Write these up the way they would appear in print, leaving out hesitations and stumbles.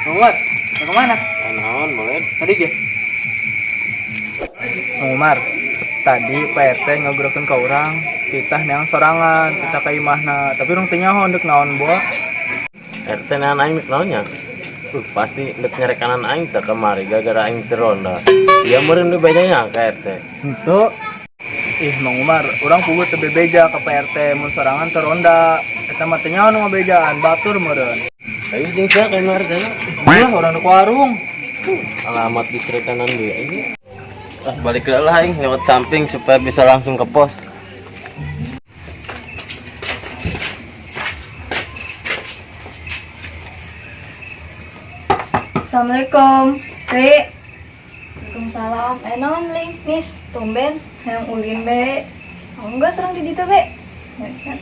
Umar, mau kemana? Naon boleh? Tadi ge. Mang Umar, tadi Pak RT ngagurakeun ka urang, titah neang sorangan, titah ka imahna, tapi urang teu nyaho deuk naon boa. RT naon aing dek naonnya? Pasti dek nyerekanan aing teh kamari gara-gara aing teu ronda. Ieu meureun di bejanya ka RT. Henteu. Ih, Mang Umar, urang puguh teu bebeja ka Pak RT mun sorangan teu ronda. Eta mah teu nyaho nu ngabejaan, batur meureun. Ayo jeung sia ka imah RT na. Ulah urang deuk warung. Alamat di serekanan dia ini. Ah, balik lah aing lewat samping supaya bisa langsung ke pos. Assalamualaikum, Ri. Waalaikumsalam. Eh, naon, Ling? Nis, tumben. Yang ulin, be. Oh, enggak serang di ditu, be. Ya, kan.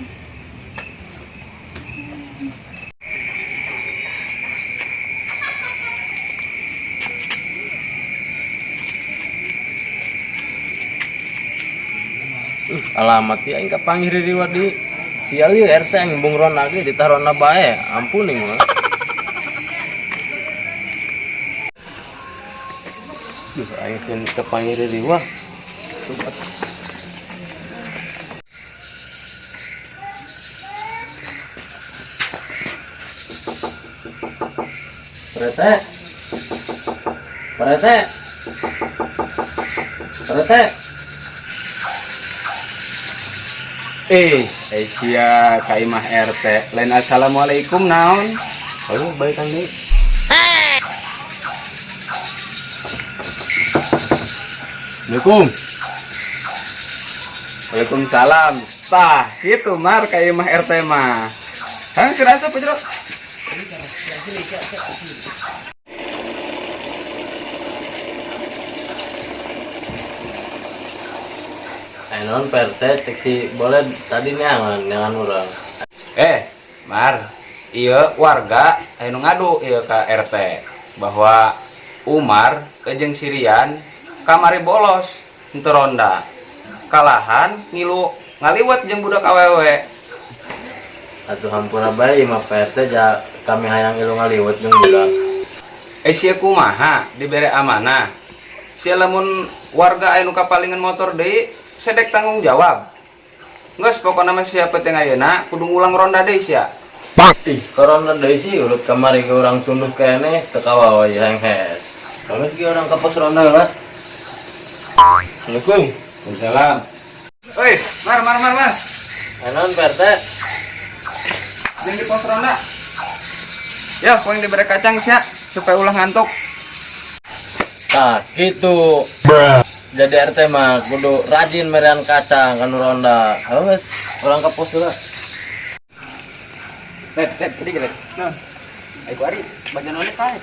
Alamat ya aing kapanggih ririwat di sial ieu RT aing bung ronda ge ditarona bae. Ampun ning mah. Duh, aing sieun kapanggih ririwat. Parete. Parete. Parete. Eh, Asia ka imah RT. Lain assalamualaikum naon? Ayo balikan deui. Assalamualaikum. Waalaikumsalam. Tah, kitu Mar ka imah RT mah. Hang si rasa Jero? Ayo non Pak RT cek si boleh tadi neangan neangan urang. Eh, Mar, iya warga anu ngadu ieu ka RT bahwa Umar jeung si Rian kamari bolos henteu ronda. Kalahan ngilu ngaliwat jeung budak awewe. Atuh hampura bae imah Pak RT ja kami hayang ilu ngaliwet jeung budak. Eh sia kumaha dibere amanah. Sia lamun warga anu kapalingan motor deui sedek tanggung jawab. Geus pokona mah sia penting ayeuna kudu ngulang ronda deui sia. Ih, corona deui sih urut kamari ge urang tunduh keneh teu kawawa ieu hayang hes. Geus ge urang ka pos ronda lah. Assalamualaikum. Waalaikumsalam. Oi, Mar mar mar mar. Ayo non Pak RT. Jeung di pos ronda. Ya, poin dibere kacang sia supaya ulah ngantuk. Tah, gitu. Jadi RT mah kudu rajin merian kacang kanu ronda. Halo geus, urang ka pos heula. Let, let, tadi let. Nah, Ayo kuari, bagian mana sae?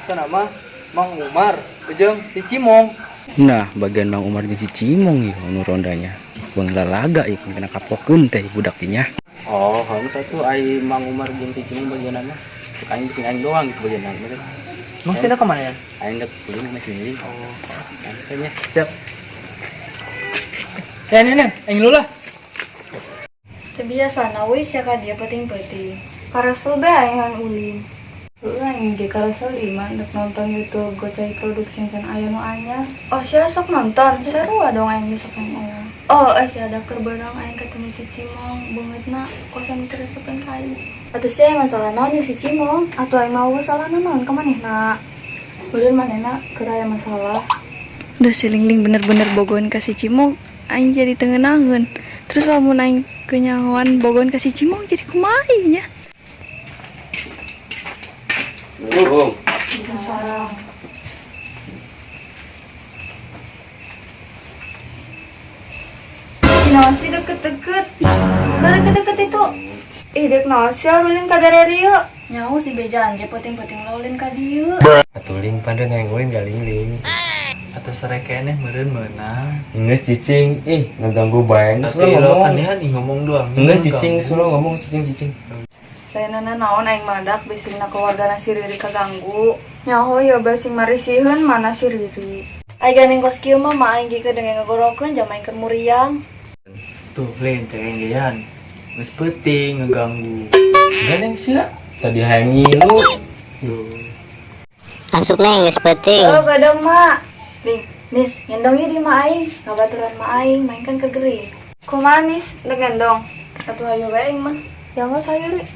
sana mah Mang Umar jeung si Cimong. Nah, bagian Mang Umar jeung si Cimong ieu nu rondanya. Bang lalaga ieu kena kapokeun teh budak nya. Oh, kalau satu ai Mang Umar jeung si Cimong bagian mah. Suka aing bising aing doang gitu bagian mah. Mang sina kemana ya? Aing dek kuliah sama sendiri. Oh, Aing nya. siap. Eh, ini nih, aing lu lah. Biasa we sia ka dia peuting-peuting. Karesel be aing hayang ulin. Heueuh aing ge karesel di mah dek nonton YouTube Gocai Production can aya nu anyar. Oh, sia sok nonton. Seru dong aing besok yang aya. Oh, eh sia ada keur beurang aing ketemu si Cimong beungeutna kosan teu resepeun ka aing. Atuh sia masalah naon jeung si Cimong? Atuh aing mah salahna naon ka manehna? Beureun manehna keur aya masalah. Duh si Lingling bener-bener bogohan ka si Cimong, aing jadi teu ngeunaheun. Terus lamun aing kenyahoan bogohan ka si Cimong jadi kumaha nya? Assalamualaikum. Naon sih deket-deket? Udah deket-deket itu. Ih, dek naon sih ulin ka dararieu? Nyaho si bejaan ge peuting-peuting lo ulin ka dieu. Atuh ling pandeun hayang ulin galing ling. Atau serekeneh meureun meunang. Geus cicing, ih ngeganggu bae. Geus Tapi lo lo ngomong. kan nih ngomong doang. Geus cicing, geus lo ngomong cicing cicing. Lainana naon aing madak bisingna keluargana si Riri kaganggu. Nyaho ya basing marisiheun mana si Riri. Ai gandeng kos kieu mah mah aing ge keur denge ngagorokeun jam aing keur muriang. Tuh, lain cek aing gean. Geus peuting ngeganggu. Gandeng sia. Tadi hayang ngilu. Duh. Asup, Neng, geus peuting. Oh, gadang, Mak. Ling, Nis, ngendong ieu di ma aing. Ngabaturan ma aing, main kan keur gering. Kumaha, Nis? Dek ngendong. Atuh hayu we aing mah. Ya geus hayu, Ri.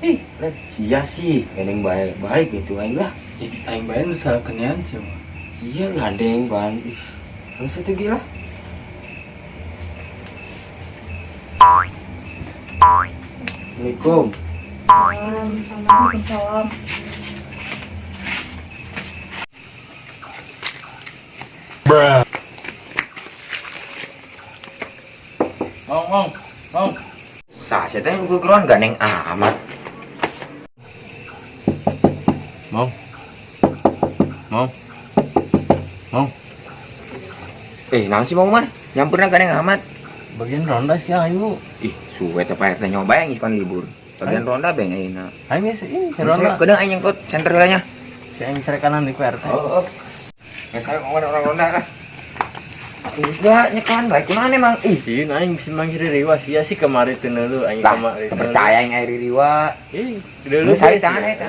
Ih, Len, sia sih, gandeng baik baik gitu aing lah. Ih, aing bae nu salah kenian sih mah. Iya gandeng ban. Ih, geus atuh gila. Assalamualaikum. Waalaikumsalam. Mong, mong, mong. Sah, saya teh guguran gandeng amat. Mong. Mong. Mong. Eh, naon sih Mang Umar? Nyampurna gandeng amat. Bagian ronda sih ayo. Ih, suwe teh Pak RT nyoba yang iskon libur. Bagian ronda beng ayeuna. Ayo geus ini Ronda. ronda. Kedeung aing nyengkot center heula nya. Si aing kanan di RT. Oh, oh. Geus saya ngomong orang ronda lah. Udah nyekan baik kunaon emang? Ih, Sieun aing bisa manggil riwa sia sih kemarin teu neuleuh aing lah, kamari. percaya aing air riwa. Ih, dulu Geus saya tangan eta.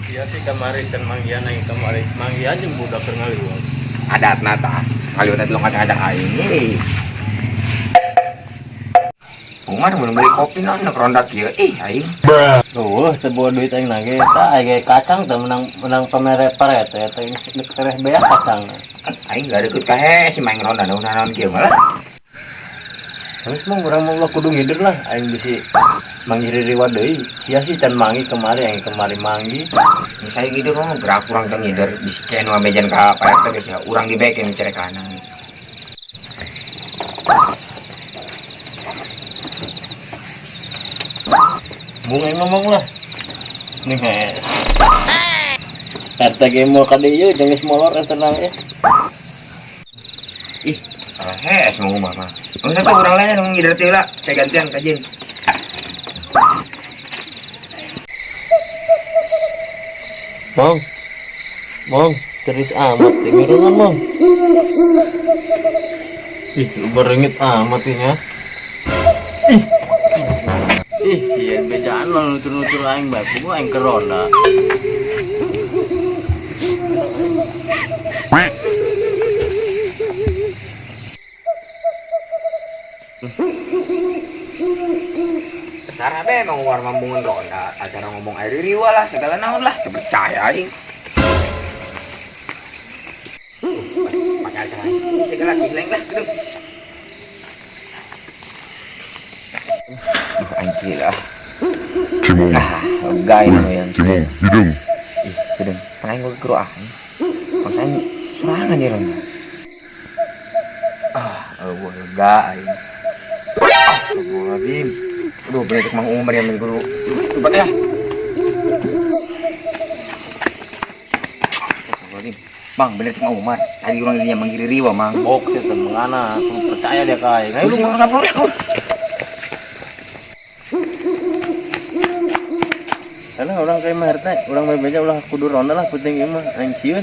Sia sih kamari teu manggihan aing kamari. Manggihan jeung budak keur ngaliwat. Adatna tah. Ngaliwat teh ngajak-ngajak aing. Ih. Umar mun beli kopi naon nek ronda kieu. Ih, aing. Eueuh, teu bawa duit aing nage eta aing ge kacang teh menang menang pamere paret eta aing dek tereh beak kacang. Aing gak deket kahe si main ronda naon-naon kieu malah. Terus mah urang mah ulah kudu ngider lah aing bisi manggih riwa deui. Sia sih can manggih kemari aing kemari manggih. Misalnya gitu mah gerak kurang teu ngider bisi nu amejan ka Pak RT geus ya urang dibeken cerekanan. Bung aing ngomong lah. Nih guys. RT ge mau ka dieu jeung geus molor eta tenang ya. Ih, salah hees mau ngomong mah. Masa tuh urang lain nu ngider teh lah, kayak gantian kajin. Mong. Mong, teris amat tinggal mong. Ih, lu berengit amat ini ya. Ih. Ih, sieun bejaan lo nutur-nutur aing bae kudu aing ke ronda. Sarah be emang war mambungan ronda, acara ngomong air riwa lah, segala naon lah, teu percaya aing. Pakai acara ini segala gileng lah, gedung. Duh, aing gila. Cimong, Ah, lega ini yang. Cimong, hidung. Ih, gedung. Pengen gue keru ah. Kalau saya serangan ya ronda. Ah, gua lega aing. Astagfirullahaladzim. Aduh, bener Mang Umar yang guru. Cepat ya. Astagfirullahaladzim. Bang, bener Mang Umar. Tadi orang dia manggil riwa, Mang. Bok sih teu mengana, aku percaya dia ka aing. Ayo Ayo lu sih orang kabur. Karena orang kayak mah RT, orang mah beja ulah kudu ronda lah penting ieu mah aing sieun.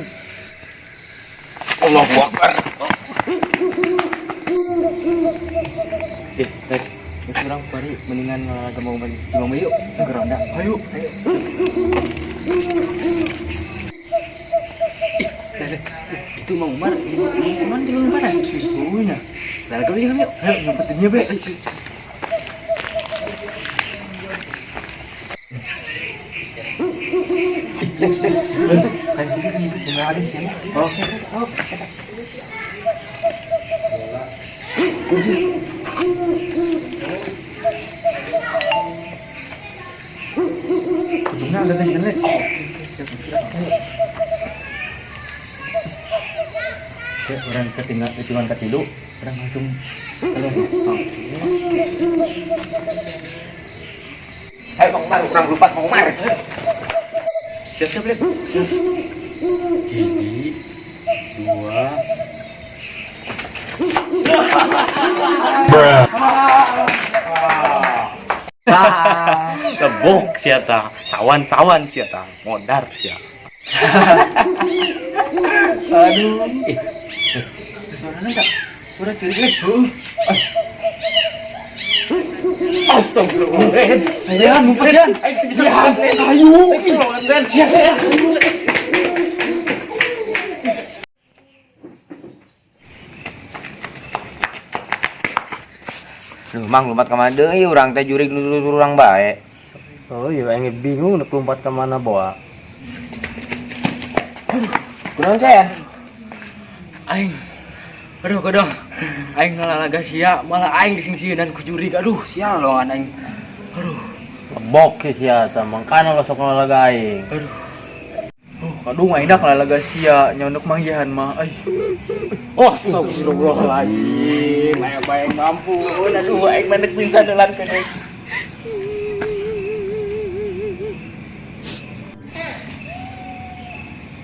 Allahu Akbar. Eh, Rek, geus urang bari mendingan ngolahraga mau bari si Cimong yuk, ke ronda. Ayo, ayo. Ih, Rek, itu Mang Umar, ini Mang Umar jeung Umar. Oh nya. Lah, yuk, yuk. Ayo ngumpetinnya be. Orang ketinggalan hitungan katilu, orang langsung keluar. Ayo Mang Umar, urang lupa Mang Umar. Siap siap, Rek. Siap. Hiji, dua, Lebok sia tah, sawan-sawan sia tah, modar sia. Aduh. Eh, suaranya enggak? Suara cilik. Heuh. Astagfirullah. Ayo, ngumpet Yan. Yan, ayo. Ya, ya. Duh, Mang, lompat ka mana deui urang teh, jurig nutur urang bae. Oh iya, aing bingung nek lompat ke mana boa. Kunaon saya? Aing. Aduh, kodong. Aing ngalalaga sia, malah aing disingsieunan ku jurig. Aduh, sial longan aing. Aduh. Lebok sih sia tah, mangkana lo sok ngalaga aing. Aduh. Oh, kadung aing dah lalaga sia nyondok manggihan mah. Ai. Oh, astagfirullahaladzim. Aing bayang mampu. Aduh, aing mendek pingsan dalam kedek.